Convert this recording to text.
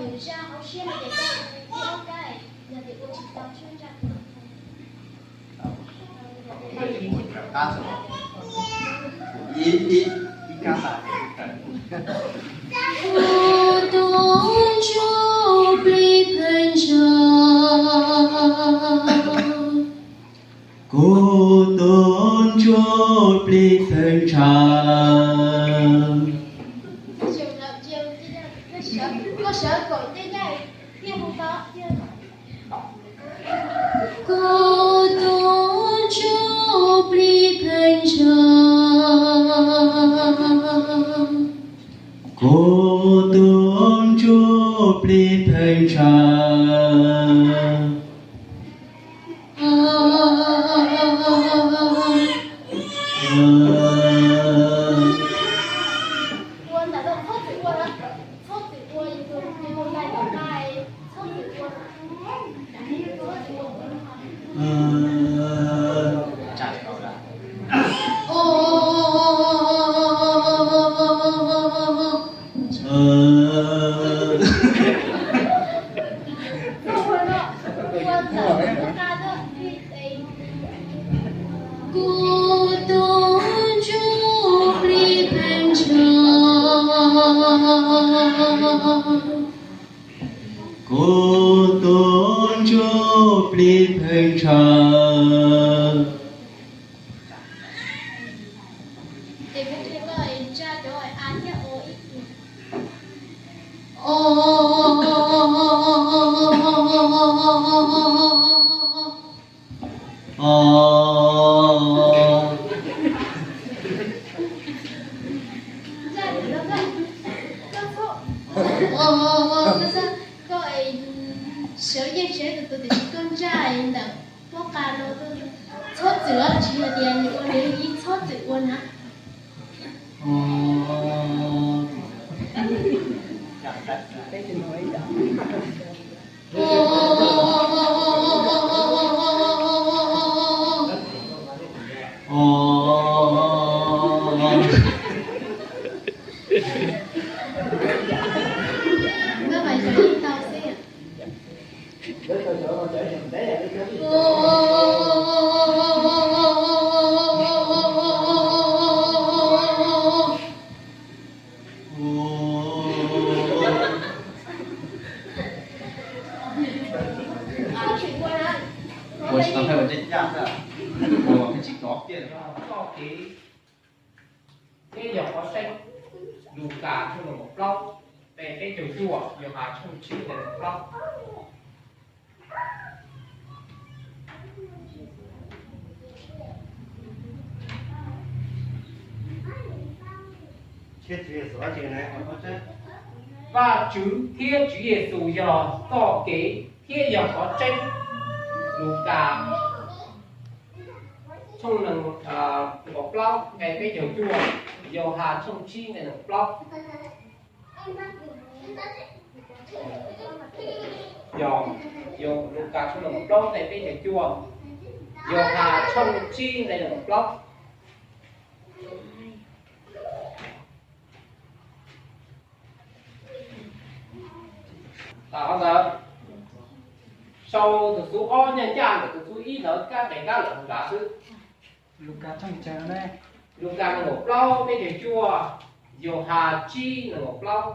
Zaj hauv siab no ces koj ib ob kab, yog tias ua tsis tau tshuab zaj. Ib, ib, ib kab tas. Kuv tuav ntsuj plig pheej ntshaw. Kuv tuav ntsuj plig pheej ntshaw. Kuv tuav ntsuj plig pheej ntshaw. Kuv tuav ntsuj plig pheej ntshaw. Kuv tuav ntsuj plig pheej ntshaw. Kuv tuav ntsuj plig pheej ntshaw. Koj sawv yeej sawv tus tus tiam sis koj ntsaj ntawm pob qa no txhob txwm los tsis hais tias nws ua nws li txhob txwm ua na. Ua tsis tau thaij ua ncaj ncaj, ua tsis tau tiag. Txoj kev thiab yog qhov tseeb. Lukas tshooj nees nkaum plaub, nqe peb caug cuaj, Yauhas tshooj tsib nqe nees nkaum plaub. Vajtswv thiab Tswv Yexus yog txoj kev thiab yog qhov tseeb. Lukas tshooj nees nkaum plaub nqe peb caug cuaj, Yauhas tshooj tsib nqe nees nkaum plaub. Yog, yog Lukas tshooj nees nkaum plaub nqe peb caug cuaj, Yauhas tshooj tsib nqe nees nkaum plaub. Qhov ntawd sau tus xub ob nyob ncaj ntawm tus xub ib ntawd kab nqes kab lawm nrad xwb. Lukas nees nkaum plaub peb caug cuaj, Yauhas tsib nees nkaum plaub.